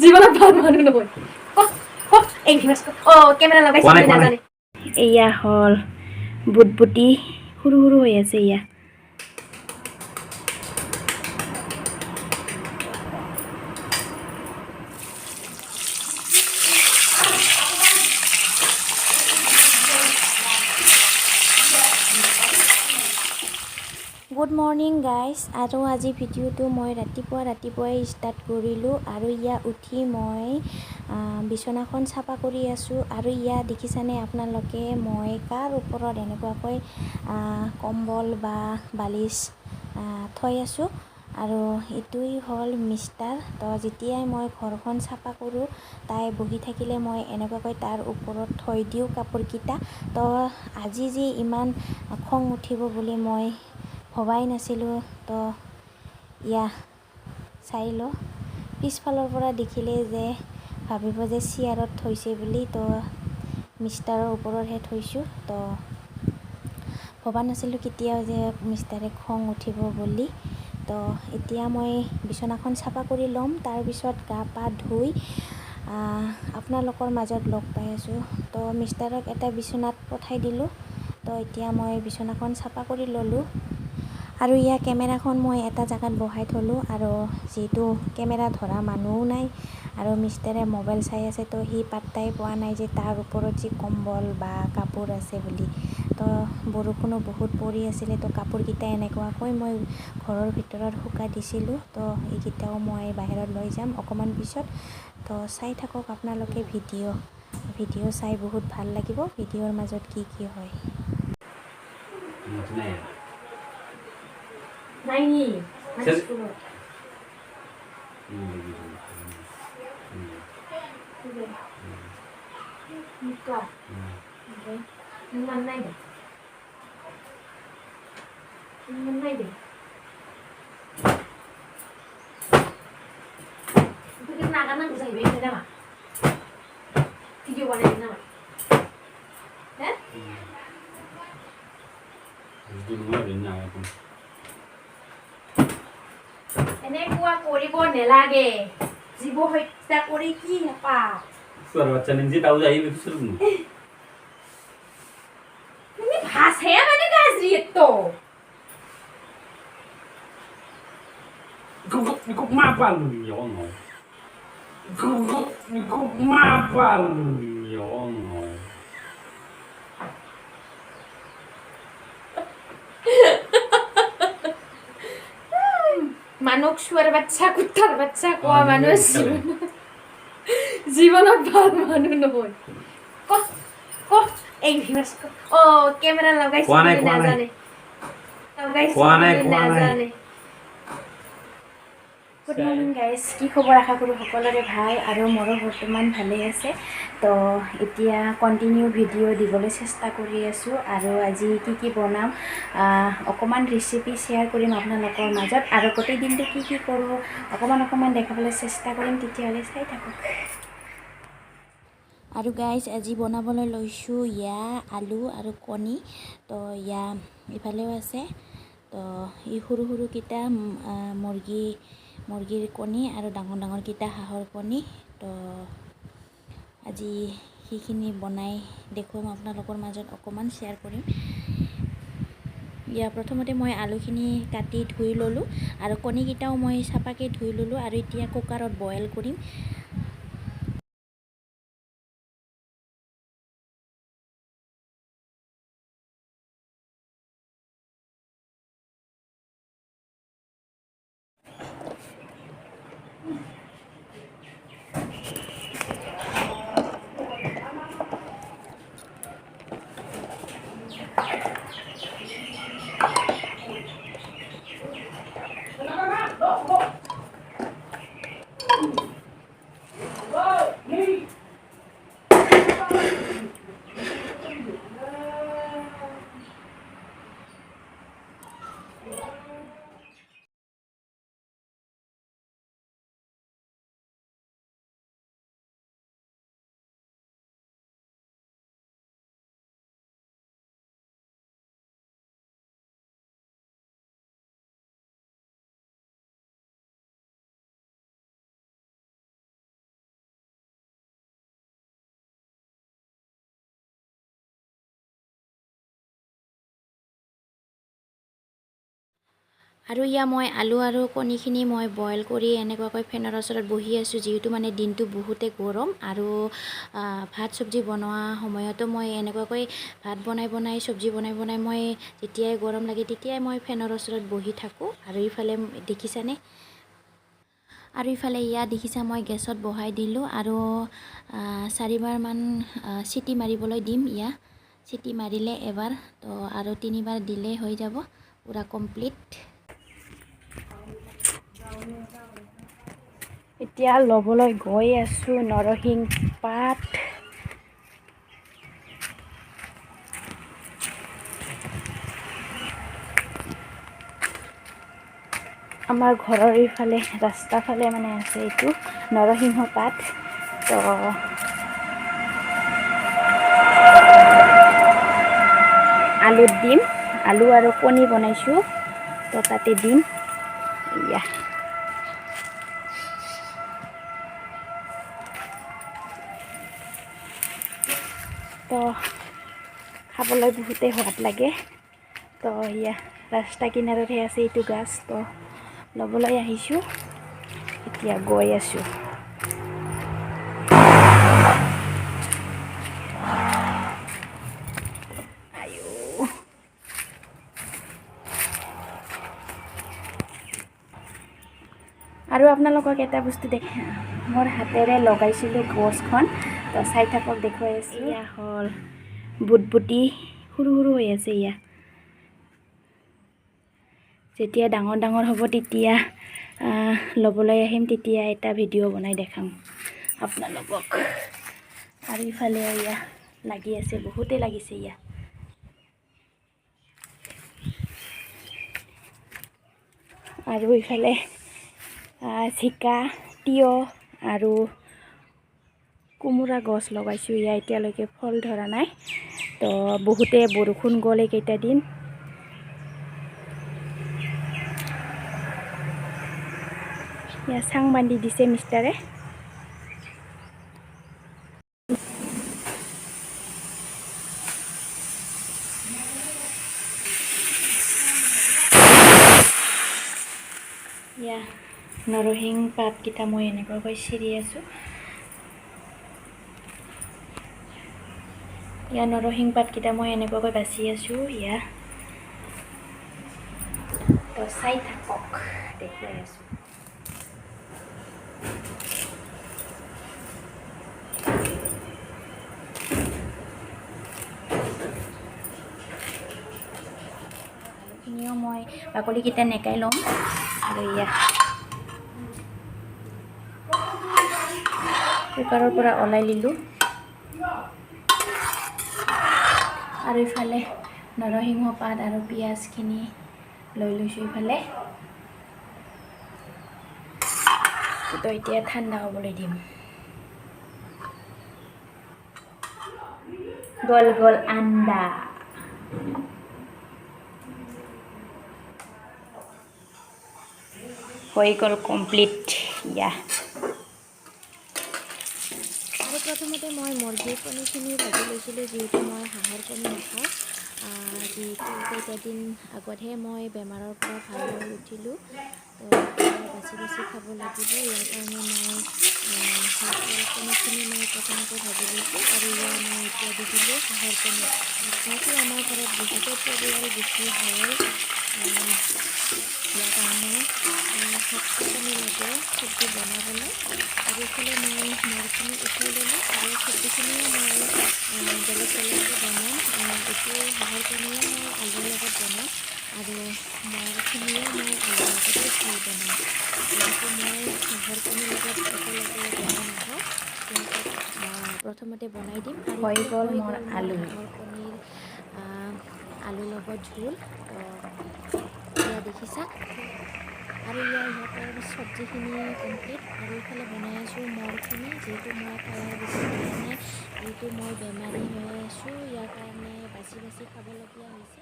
জীৱনত ভাল মানুহ নহয়। কেমেৰা লগাইছে নাজানে। এয়া হ'ল বুটবুটি, সৰু সৰু হৈ আছে এয়া। Good morning guys. আৰু আজি ভিডিঅ'টো মই ৰাতিপুৱাই ষ্টাৰ্ট কৰিলোঁ। আৰু ইয়া উঠি মই বিচনাখন চাফা কৰি আছোঁ। আৰু ইয়া দেখিছানে আপোনালোকে, মই কাৰ ওপৰত এনেকুৱাকৈ কম্বল বা বালিচ থৈ আছোঁ। আৰু এইটোৱেই হ'ল মিষ্টাৰ। তো যেতিয়াই মই ঘৰখন চাফা কৰোঁ, তাই বহি থাকিলে মই এনেকুৱাকৈ তাৰ ওপৰত থৈ দিওঁ কাপোৰকেইটা। তো আজি যে ইমান খং উঠিব বুলি মই ভবাই নাছিলোঁ। তো ইয়া চাই ল, পিছফালৰ পৰা দেখিলে যে ভাবিব যে চেয়াৰত থৈছে বুলি, তো মিষ্টাৰৰ ওপৰতহে থৈছোঁ। তো ভবা নাছিলোঁ কেতিয়াও যে মিষ্টাৰে খং উঠিব বুলি। তো এতিয়া মই বিচনাখন চাফা কৰি ল'ম, তাৰপিছত গা পা ধুই আপোনালোকৰ মাজত লগ পাই আছোঁ। তো মিষ্টাৰক এটা বিচনাত পঠাই দিলোঁ। তো এতিয়া মই বিচনাখন চাফা কৰি ল'লোঁ। আৰু ইয়াৰ কেমেৰাখন মই এটা জেগাত বহাই থ'লোঁ। আৰু যিহেতু কেমেৰা ধৰা মানুহো নাই আৰু মিষ্টাৰে মোবাইল চাই আছে, তো সি পাত্তাই পোৱা নাই যে তাৰ ওপৰত যি কম্বল বা কাপোৰ আছে বুলি। তো বৰষুণো বহুত পৰি আছিলে, তো কাপোৰকেইটা এনেকুৱাকৈ মই ঘৰৰ ভিতৰত শুকাই দিছিলোঁ। তো এইকেইটাও মই বাহিৰত লৈ যাম অকণমান পিছত। তো চাই থাকক আপোনালোকে ভিডিঅ' চাই বহুত ভাল লাগিব, ভিডিঅ'ৰ মাজত কি কি হয়। এনেকুৱা কৰিব নেলাগে, জীৱ হত্যা কৰি কি পাপ। তুমি ভাষাই মানে গাজৰি তো। মানুহক চোৱাৰ বাচ্ছা, কুত্তাৰ বাচ্ছা কোৱা মানুহ জীৱনত ভাল মানুহ নহয়। এই অ কেমেৰা লগাইছে নাজানে, নাজানে। গুড মৰ্ণিং গাইজ, কি খবৰ? আশা কৰোঁ সকলোৰে ভাল আৰু মোৰো বৰ্তমান ভালেই আছে। তো এতিয়া কণ্টিনিউ ভিডিঅ' দিবলৈ চেষ্টা কৰি আছোঁ। আৰু আজি কি কি বনাম অকণমান ৰেচিপি শ্বেয়াৰ কৰিম আপোনালোকৰ মাজত। আৰু গোটেই দিনটো কি কি কৰোঁ অকণমান অকণমান দেখাবলৈ চেষ্টা কৰিম, তেতিয়াহ'লে চাই থাকক। আৰু গাইজ আজি বনাবলৈ লৈছোঁ ইয়া আলু আৰু কণী। তো ইয়া ইফালেও আছে। তো এই সৰু সৰুকেইটা মুৰ্গীৰ কণী আৰু ডাঙৰ ডাঙৰকেইটা হাঁহৰ কণী। তো আজি সেইখিনি বনাই দেখুৱাম আপোনালোকৰ মাজত, অকণমান শ্বেয়াৰ কৰিম। ইয়াৰ প্ৰথমতে মই আলুখিনি কাটি ধুই ল'লোঁ আৰু কণীকেইটাও মই চাফাকৈ ধুই ল'লোঁ। আৰু এতিয়া কুকাৰত বইল কৰিম। আৰু ইয়া মই আলু আৰু কণীখিনি মই বইল কৰি এনেকুৱাকৈ ফেনৰ ওচৰত বহি আছোঁ, যিহেতু মানে দিনটো বহুতে গৰম। আৰু ভাত চব্জি বনোৱা সময়তো মই এনেকুৱাকৈ ভাত বনাই বনাই চব্জি বনাই বনাই মই যেতিয়াই গৰম লাগে তেতিয়াই মই ফেনৰ ওচৰত বহি থাকোঁ। আৰু ইফালে দেখিছানে, আৰু ইফালে ইয়া দেখিছা মই গেছত বহাই দিলোঁ আৰু চাৰিবাৰমান চিটি মাৰিবলৈ দিম। ইয়া চিটি মাৰিলে এবাৰ, তো আৰু তিনিবাৰ দিলে হৈ যাব পূৰা কমপ্লিট। এতিয়া ল'বলৈ গৈ আছোঁ নৰসিংহ পাত। আমাৰ ঘৰৰ ইফালে ৰাস্তা ফালে মানে আছে এইটো নৰসিংহ পাত। তো আলুত দিম, আলু আৰু কণী বনাইছোঁ, তো তাতে দিম। ইয়া তো খাবলৈ বহুতেই সোৱাদ লাগে। তো ইয়া ৰাস্তা কিনাৰতহে আছে এইটো গাছ, তো ল'বলৈ আহিছোঁ, এতিয়া গৈ আছোঁ। আৰু আপোনালোকক এটা বস্তু দেখা, মোৰ হাতেৰে লগাইছিলোঁ গছখন, তো চাই থাকক, দেখুৱাই আছোঁ। এয়া হ'ল বুটবুটি, সৰু সৰু হৈ আছে। ইয়া যেতিয়া ডাঙৰ ডাঙৰ হ'ব তেতিয়া ল'বলৈ আহিম, তেতিয়া এটা ভিডিঅ' বনাই দেখাম আপোনালোকক। আৰু ইফালে ইয়া লাগি আছে, বহুতেই লাগিছে ইয়া। আৰু ইফালে জিকা, তিয়হ আৰু কোমোৰা গছ লগাইছোঁ। ইয়া এতিয়ালৈকে ফল ধৰা নাই, তো বহুতে বৰষুণ গ'ল এইকেইটা দিন। ইয়া চাং বান্ধি দিছে মিষ্টাৰে। ইয়া নৰসিংহ পাতকেইটা মই এনেকুৱাকৈ চিৰি আছোঁ। ইয়া নৰসিংহ পাতকেইটা মই এনেকুৱাকৈ বাছি আছোঁ। ইয়া তো চাই থাকক, দেখুৱাই আছোঁ। আলুখিনিও মই বাকলিকেইটা নেকাই ল'ম। আৰু ইয়া কুকাৰৰ পৰা ওলাই লিলোঁ। আৰু ইফালে নৰসিংহ পাত আৰু পিঁয়াজখিনি লৈ লৈছোঁ ইফালে। তো এতিয়া ঠাণ্ডা হ'বলৈ দিম। গল গল আণ্ডা। হৈ গ'ল কমপ্লিট। ইয়া আৰু প্ৰথমতে মই মুৰ্গীৰ কণীখিনি ভাজি লৈছিলোঁ, যিহেতু মই হাঁহৰ কণী নাখাওঁ। যিহেতু কেইটাদিন আগতহে মই বেমাৰৰ পৰা ভাল হৈ উঠিলোঁ, তো বাচি বাচি খাব লাগিব। ইয়াৰ কাৰণে মই হাঁহৰ কণীখিনি মই প্ৰথমতে ভাজি লৈছোঁ। আৰু ইয়াৰ মই এতিয়া দি দিলোঁ হাঁহৰ কণী। যিহেতু আমাৰ ঘৰত বহুতে পৰিয়াল বেছি হয়, ইয়াৰ কাৰণে সাতটা কণী লাগে চব্জি বনাবলৈ। আৰু এইফালে মই মৰখিনি উঠাই ল'লোঁ আৰু চব্জিখিনিও মই বেলেগ বেলেগকৈ বনাম। এইটো হাঁহৰ কণীও মই আলুৰ লগত বনাম আৰু মৰখিনিও মই আলুৰ লগতে জোল বনাম। যিহেতু মই হাঁহৰ কণীৰ লগত একেলগে বনাই নাখাওঁ, সিহঁতক প্ৰথমতে বনাই দিম। আৰু হৈ গ'ল মোৰ আলু, হাঁহৰ কণীৰ আলুৰ লগত জোল। তো এয়া দেখিছা। আৰু ইয়াৰ ইহঁতৰ চব্জিখিনি কমপ্লিট। আৰু ইফালে বনাই আছোঁ মৰখিনি, যিহেতু মই কালাৰ বেছি দিয়া নাই, যিহেতু মই বেমাৰী হৈ আছোঁ, ইয়াৰ কাৰণে বাচি বাচি খাবলগীয়া হৈছে।